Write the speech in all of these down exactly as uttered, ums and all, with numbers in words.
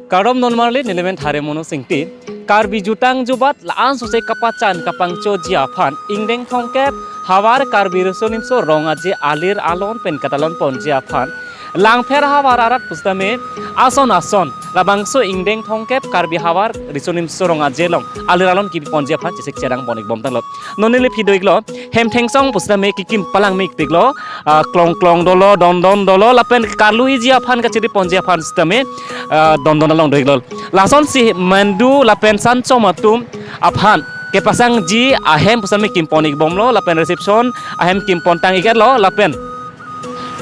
Kardom non marli, nelimen Thare Mono Singti. Karbi jutang jubat la-an sose kapachan kapangchoji aphan ingdeng thomkep havar Karbi Riso Nimso Rong Aje alir alon pen katalon ponji aphan Langpher havar arat pusitame ason ason labangso ingdeng thomkep Karbi havar Riso Nimso Rong Aje along alir alon kebi ponji aphan chesik chedang pon-ik bom tanglo. Non neli phi do-iklo, hem thengsong pusitame kekim palang me-ikpiklo, ah, klong klong dolo, don don dolo, lapen karlu iji aphan kachiri ponji aphan sitame, ah, don don along do-iklo. Lasonsi Mendu lapen Sanchom atum aphan kepasangji ahem pusitame kim pon-ik bomlo, lapen reception ahem kim pon tang-ik-etlo, lapen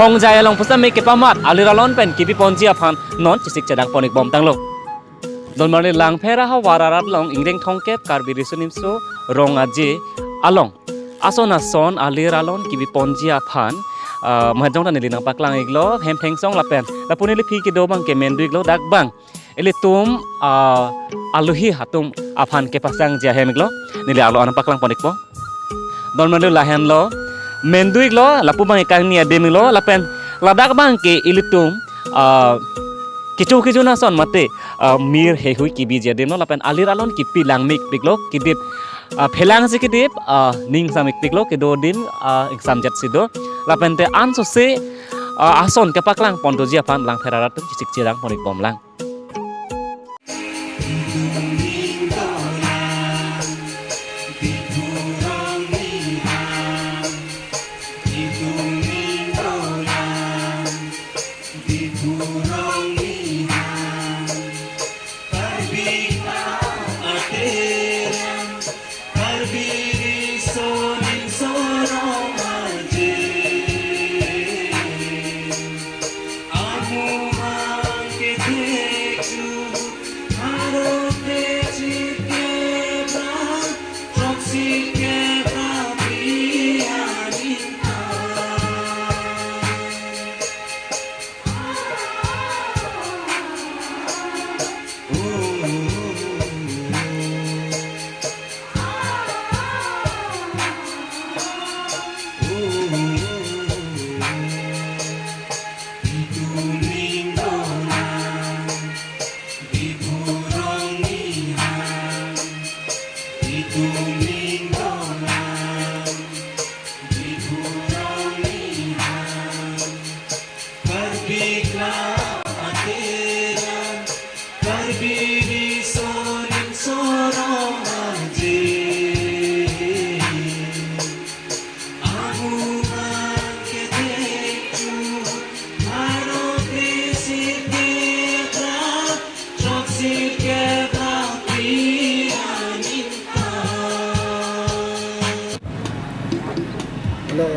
hongjai along pusitame kepamat alir alon pen kebi ponji aphan non chesik chedang pon-ik bom tanglo. Don marli, Langpher havar arat along ingdeng thomkep Karbi Riso Nimso Rong Aje along ason ason alir alon kebi ponji aphan, ah, mahjong ta neli nangpaklang-iklo, hem thengsong lapen lapu neli phi kedo abangke Mendu-iklo, dak abang ilitum, ah, aluhi atum aphan kepasangji ahem-iklo, neli arlo an paklang pon-ikpo. Don Mendu lahenlo, Mendu-iklo, lapu abang ikangni adim-iklo, lapen ladak abangke ilitum, ah, kecho kejun ason mate, ah, mir heihui kebiji adim lo, lapen alir alon kepi lang me-ikpiklo, kedip, ah, phelangsi kedip, ah, ning sam-ikpiklo, kedo adim, ah, ingsamjatsi do, lapen te ansose, ah, ason kepaklang pon doji aphan Langpher arat atum chesik chedang pon-ik bomlang.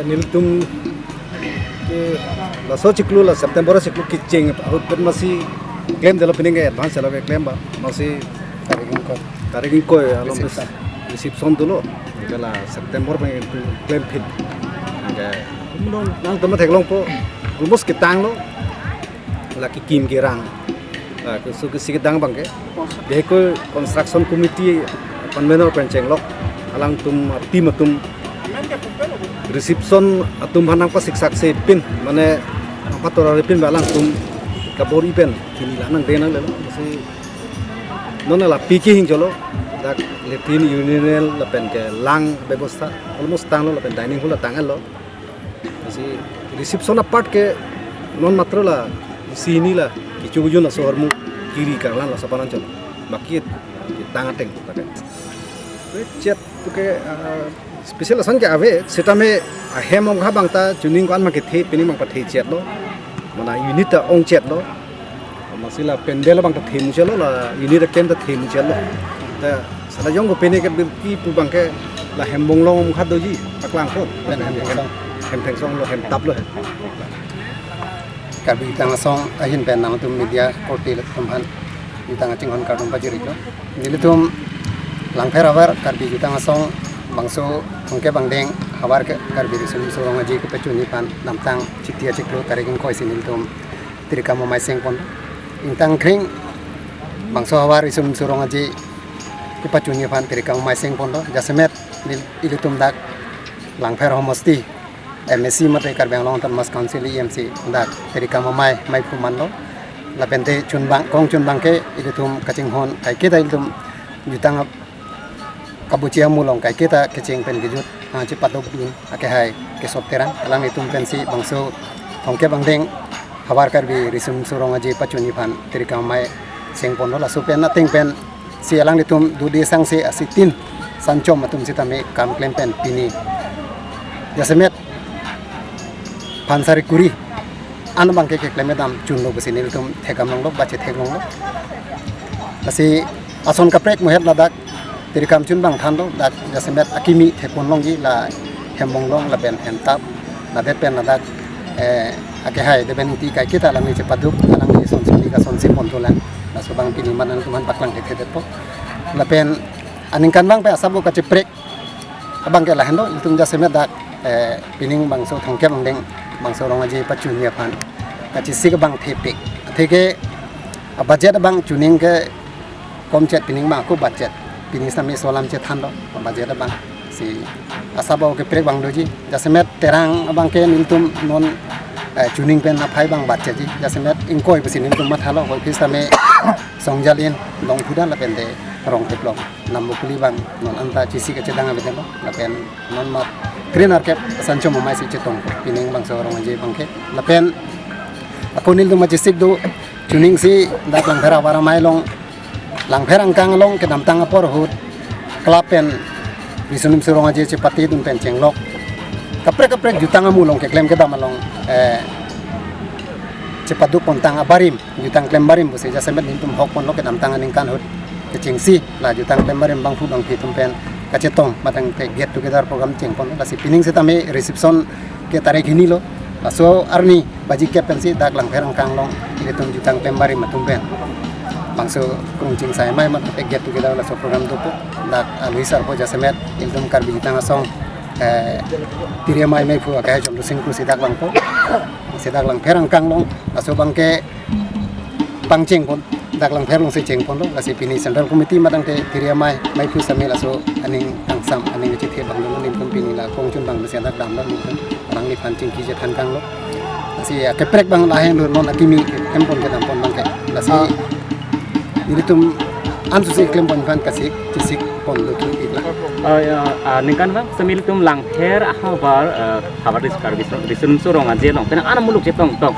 Nelitum ke laso chiklo la September chiklo kecheng ahut pen masi klemdetlo, pining ke advance lo ke klem ba, masi tarik ingkoi, tarik ingkoi along reception, reception dolo, ke la September pen klemphin. Ke nangtum theklongpo, almost ketanglo, la kekim kerang, la keso kesi kedang abangke. Deko construction committee convener pen chenglok, alangtum team atum reception atum aphan nangpasik saksi pin, mane apa torari pin ba alangtum kabor-i pen kini la nangdeng nanglelo. Si non la piki hing cholo, dak latrine urinal lapen ke lang bebosta almost tanglo, lapen dining hall tang-etlo. Si reception apart ke non matro la isi hini la kecho kejun aso ahormu kiri karlan laso panan chon. Baki tang ateng pakai. Chet tu ke, ah, special ason ke ave, setame ahem ongha abang ta chuning ko-an abang kethe, pining abang pathe chetlo. Mana unit ta ong chetlo. Masi la pandal abang ta them chetlo, la unit aklem ta them chetlo. Ta sala jong ko pene ke birki pu abangke la hem bonglong khat doji, paklang ko. Hem, hem, hem, hem thengsong lo, hem tap lo. Karbi Jutang Asong ahin pen nangtum media korte atum aphan jutang kachinghon kardom pajir-iklo. Nelitum Langpher havar Karbi Jutang Asong bangso thomkep angdeng havar ke Karbi Riso Nimso Rong Aje kepachunji aphan damtang Chiti achiklo tarik ingkoi si nelitum tirikam amei seng pon. Ingtang kring bangso havar Riso Nimso Rong Aje kepachunji aphan tirikam amei seng ponlo. Jasemet neli, ilitum dak Langpher homosti M A C mate Karbi Anglong Autonomous Council E M C dak tirikam amei, mei phumanlo. Lapente chunbang, kong chunbang ke ilitum kachinghon kaiketa ilitum jutang ap-, kabuchi amu along kaiketa kecheng pen kejut, ah, chepadokdun akehai Kesop Terang, alanglitum pensi bangso thomkep angdeng Havar Karbi Riso Nimso Rong Aje pachunji aphan tirikam amei chengponlo. Laso pen ateng pensi alanglitum Dodi Sangse asitin Sanchom atum sitame kam klem pen pini jasemet phan sari kuri an abangke keklem kedam chunlo pusi nelitum thekdam longlo, bache thek longlo. Lasi ason kaprek muhet ladak tirikam chunbang thanlo, dak jasemet akimi thekpon longji la Hembong along lapen Hemtap, ladet pen ladak, eh, akehai Deben Ingti kaiketa alangli chepaduk, alangli son sini ka son si pontolang. Laso abang pini man nangtum aphan paklang thekthedetpo. Lapen aningkanvang pen asap bo kacheprek abangke lahenlo, ilitum jasemet dak, eh, pining bangso thomkep angdeng bangso Rong Aje pachunji aphan kachesik abang thepik. Atheke, ah, budget abang chuning ke komchet pining abang ako budget. Pini sami solam chethanlo budget abang. Si asap bo keprek abang doji. Jasemet Terang abangke nelitum non, eh, chuning pen aphai abang budget ji. Jasemet ingkoi pusi nelitum mathalo, koi phis tame Songjalin, Longphudan lapente Rongtheplong. Nambokuli abang non anta chesik kachedang avedetlo. Lapen non mat kre-nerkep Sanchom amei si chetong pining bangso Rong Aje abangke. Lapen ako nelitum kachesik do chuning si dak Langpher Havar Amei along, Langpher angkang along kedamtang apor ahut club pen Riso Nimso Rong Aje chepatedun pen chenglok kaprek kaprek jutang amu along keklem kedam along, eh, chepaduk pontang abarim, jutang klem barim pusi jasemet nelitum hokponlo kedamtang aningkan ahut kechengsi la jutang klem barim bangphu bangphi atum pen kachetong matangte get together program chengponlo. Lasi pining sitame reception ke tarik hini lo. Laso arni baji kep pensi dak Langpher angkang along ilitum jutang klem barim atum pen bangso krung chingsai amei matangte get together laso program dopo. Dak alui sarpo jasemet ilitum Karbi Jutang Asong, eh, Tiri Amei meiphu akehai Chomdu Sing Kro si dak vangpo. Si dak Langpher angkang along laso abangke pangchengpon, dak Langpher alongsi chengponlo. Lasi pini Central Committee matangte Tiri Amei meiphu sami laso aning kangsam aning kachethe abang lo, nelitum pini la kong chunbang besi dak damlo nelitum, alangliphan chingki chethan kanglo. Lasi, ah, keprek abang lahenlo, non akimi kempon kedampon abangke. Lasi, ah, nelitum ansusi klempon aphan kachesik, chesik ponlo tu ikla. Oh, ya, ah, ningkanvang sami ilitum Langpher ahavar, eh, Havar District Karbi Riso Nimso Rong Aje along penang an amuluk chetongtong.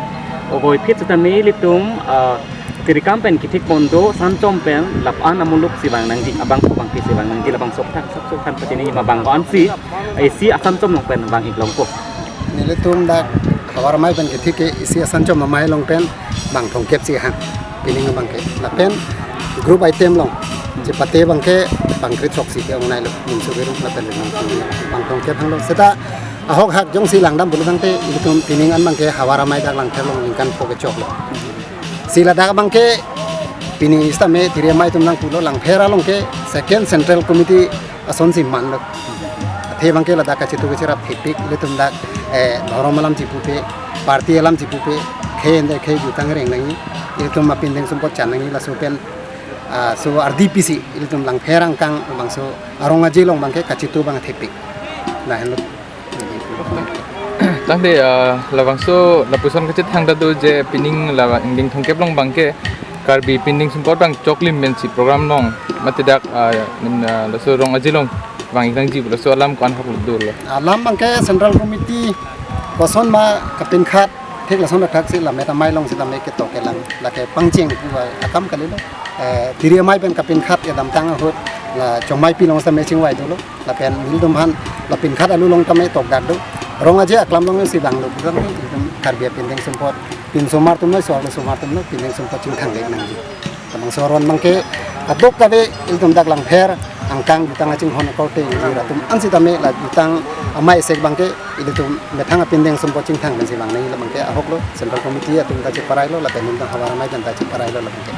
Ovoiphit sitame ilitum, eh, tirikam pen kethik pon do, Sanchom pen lapu-an amuluk si vang nangji, abangphu bangphi si vang nangji, labangso aphuthak asapso aphan pachini ma bang ko-ansi isi a-Sanchom along pen vang-ik longpo. Nelitum dak Havar Amei pen kethik ke isi a-Sanchom amei along pen bang thomkep si hang pining abangke. Lapen group item along chepate abangke bang kre-throksi ke ongnailo, nimso kerum lapen bang thomkep hanglo. Seta ahok hak jongsi langdam pulo tangte ilitum pining an abangke Havar Amei dak Langpher along ningkan pho kechoklo. Si ladak abangke pini sitame Tiri Amei atum nangpulo, Langpher along ke second Central Committee asonsi manlo. Athe abangke ladak kachetu kacherap thepik, ilitum dak, eh, dhorom alam chipupe, party alam chipupe, khei ende khei jutang reng nangji, ilitum apindeng sumpot chan nangji, laso pen, ah, so ardi pisi ilitum Langpher angkang bangso arong aje along abangke kachetu abang thepik. Lahenlo. Tangte, ah, labangso lapuson kachethang ta do je pining la ingding thomkep along abangke Karbi pindeng sumpot abang choklim pensi program along mate dak, ah, nin, ah, laso rong aje along vang-ik nangji pu laso alam ko-an haplo dolo. Alam abangke Central Committee koson ma kapinkhat thik lason thakthak si lammet amei along sitame ketok kelang lake pangcheng pu akam kalilo. Eh, Tiri Amei pen kapinkhat kedamtang ahut la Chomai Pi along sitame chingvai dolo. Lapen nelitum aphan la pinkhat alu along tame tokdak do. Rong aje aklam alongsi vanglo, pu tame ilitum Karbi apindeng sumpot, pinsomar atum noi, so-arlo somar atum noi, pindeng sumpot chingthang lek nangji. Labangso aron abangke aduk kave ilitum dak Langpher angkang jutang kachinghon akorte ingjir atum an sitame la jutang amei sek abangke ilitum methang apindeng sumpot chingthang pensi vang nangji, labangke ahoklo, Central Committee atum ta cheparailo, lapen nelitum Havar Amei pen ta cheparailo labangke.